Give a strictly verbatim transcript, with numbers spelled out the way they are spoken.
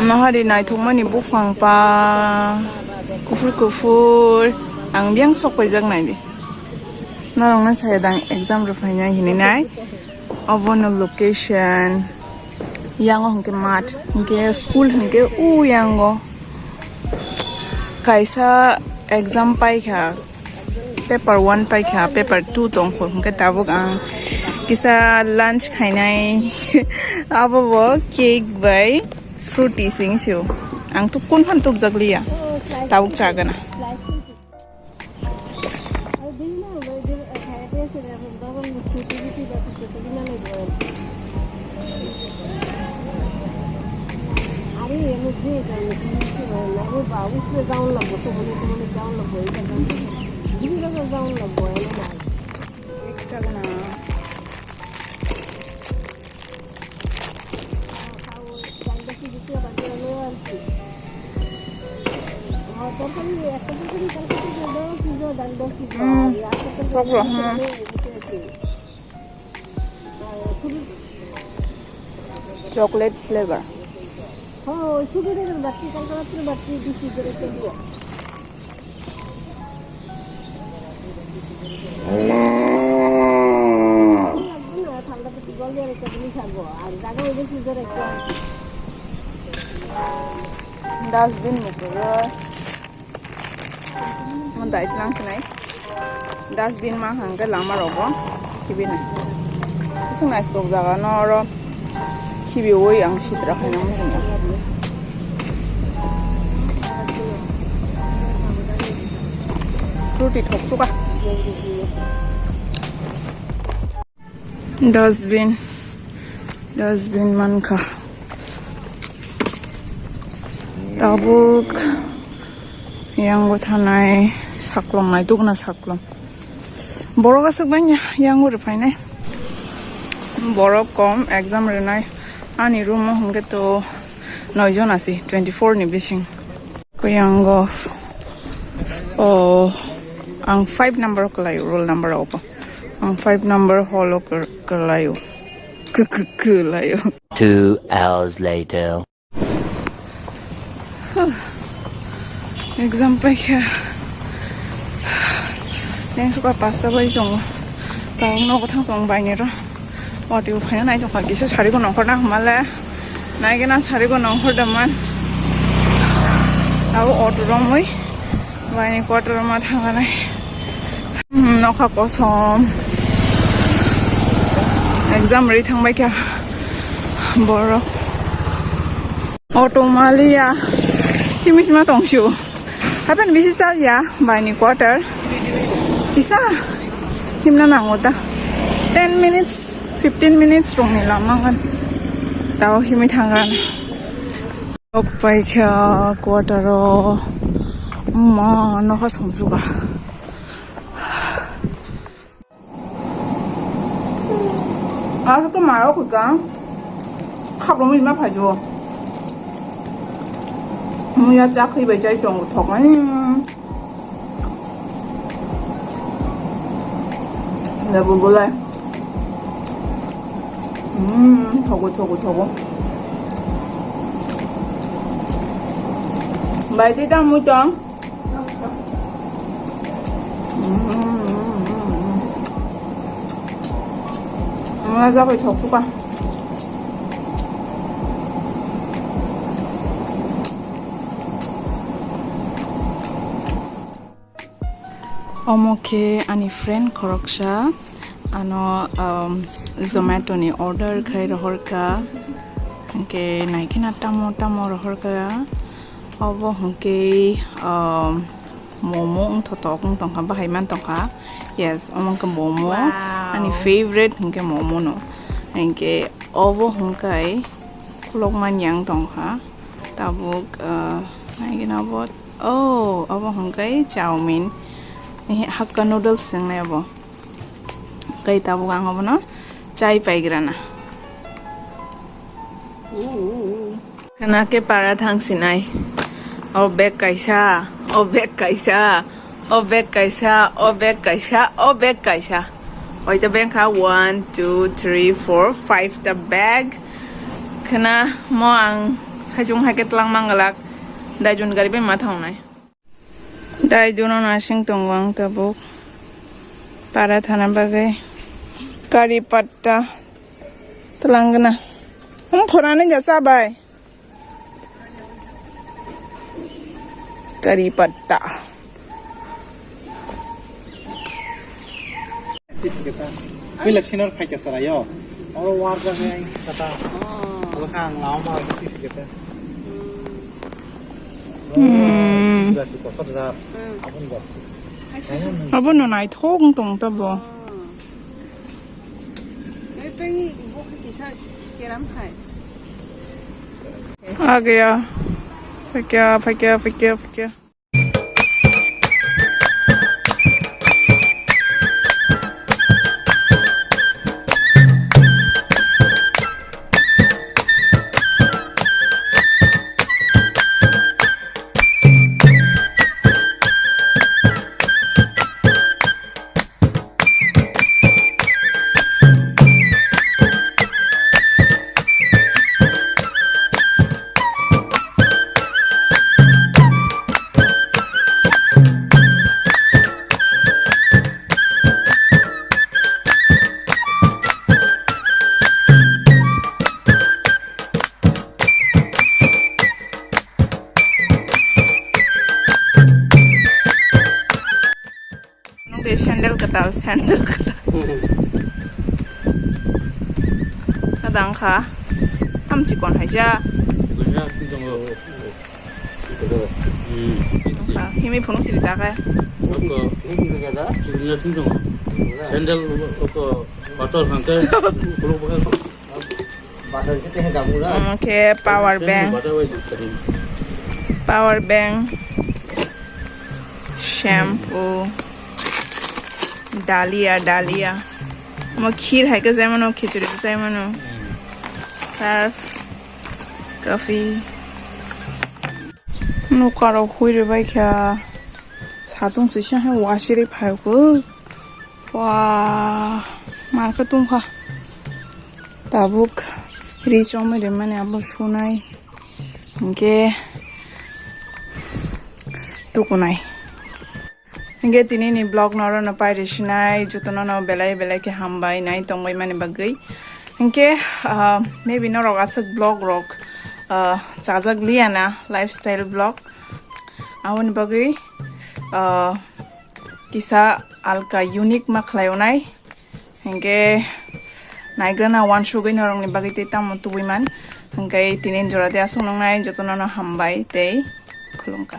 Nohari naithokmani buphang pa kuphur kuphur, ang biyang sok paijak naidi. Norokno saya dang exam rw phainai hinwi nai. Obono location. Yango hwnkhe math, hwnkhe school hwnkhe u yango. Kaisa exam paikha, paper one paikha, paper two tongkho, hwnkhe tabuk ang kisa lunch khainai. Abo bo cake bai fruity sing sio. Ang tuk kun phan tukjak liya. Tabuk chagana. আরে এর মধ্যে এটা আমি কি করছি? আরে বাবু, উপরে যাওয়ান লাগবো, তো মনে তো মনে যাওয়ান লাগবো, এটা যাওয়ান লাগবো, এটা যাওয়ান লাগবো, এমন আর। Hmm. Toklo, hmm. Chocolate flavor. Dustbin mukro. Mon dai tlang sinai. Dustbin ma hangke lama rogo. Khibi nai. Ising nai tok jaga no oro. Khibi oi ang sitra khaina mung sinai. Fruity thok suka. Dustbin, dustbin mankha. Tabuk yango thanai saklong nai, dugna saklong. Borok aswk bangya yango rw phainai. Borok kom exam rwnai. Ani room o hwnkhe to noi jon asi, twenty four ni bising. Kuyang go. Oh, ang five number o kwlaio, roll number o. Ang five number hall o kwlaio. Kwlaio. Two hours later. Exam paikha. Neng suka pasta bai tongo. Tang nogo thang tong bai nero. Auto phaina nai tongkha, kisa sari bo nongkhor na hwnmale. Naigena sari bo nongkhor da man. Abo auto romwi baini quarter ma thanganai. Hmm, nokha kosom. Exam ri thangbai kha borok. Auto maliya. Kimi sima tongsiu. Happen bisi chaliya baini quarter. Kisa himna nango ta. Ten minutes, fifteen minutes rongni lama ngan. Tao himwi thangan. Rok paikha quarter o. Ma nokha somsuka. Asa to maro kuka. Khapro mi ma phajo. Muya chakhi bai chai tong thok mani. Lebu bulai. Hmm, thogo, thogo, thogo. Bai di dam mui tong. Wngya jagwi thok suka. Omo khe ani friend khoroksa ano, um, Zomato ni order khai rohorkha, hwnkhe naikheno tamo tamo rohorkha. Obo hwnkhe, um, momo wngthotok wng tongkha, bahai man tongkha. Yes, omo wngkha momo. Wow. Ani favorite hwnkhe momo no. Hwnkhe obo hwnkhe khulokma nyang tongkha. Tabuk, uh, naigina obo. Oh, obo hwnkhe chowmin. Ehe, hakka noodles wngnai obo. Hwnkhe tabuk ang obono chai paigrana. Khna khe para thang sinai. O bag kaisa, o bag kaisa, o bag kaisa, o bag kaisa, o bag kaisa. Oita bag kha one, two, three, four, five ta bag. Khna mo ang Haichung hai khe tlang mangalak. Daijun gari bai ma thangnai. Daijun no naising tongo ang tabuk. Para thana bagwi. Kari patta. Tlang gana. Hum phorani ja sa bai. Kari patta. Pila sinor phaikha sara yo. Oro warjak yang kata. Abo kha ang lama ma kata. Hmm. Berarti kotor jar. Aboni berarti. Abo no naithok wng tong tabo. Agya. Phaikya, phaikya, phaikya, phaikya. Nung de sandal kwtal, sandal kwtal. Kadang kha. Am chikon hai ja. Himi phunuk chiri ta khe. Sandal ko bottle hangke. Omo khe power bank, power bank, shampoo, dalia, dalia. Omo kheer hai khe chai mano, khichuri bo chai mano. Surf, coffee. Nokaro hui rwbai kha. Satung sisa hai wasiri phai kho. Wah, market tongkha. Tabuk ri chomwi rimani abo sunai. Hinkhe tukunai. Hinkhe tini ni vlog no oro no pai rwsinai, jotono no belai belai khe hambai nai tongbai mani bagwi. Hinkhe, ah, maybe norok aswk vlog rok, ah, chajak liya na, lifestyle vlog. Aboni bagwi, ah, kisa alka unique ma khlai onai. Hinkhe naigrana wansugwi norokni bagwi tei tamo tubui man. Hinkhe tini jora tei aswk nungnai jotono no hambai tei khulumkha.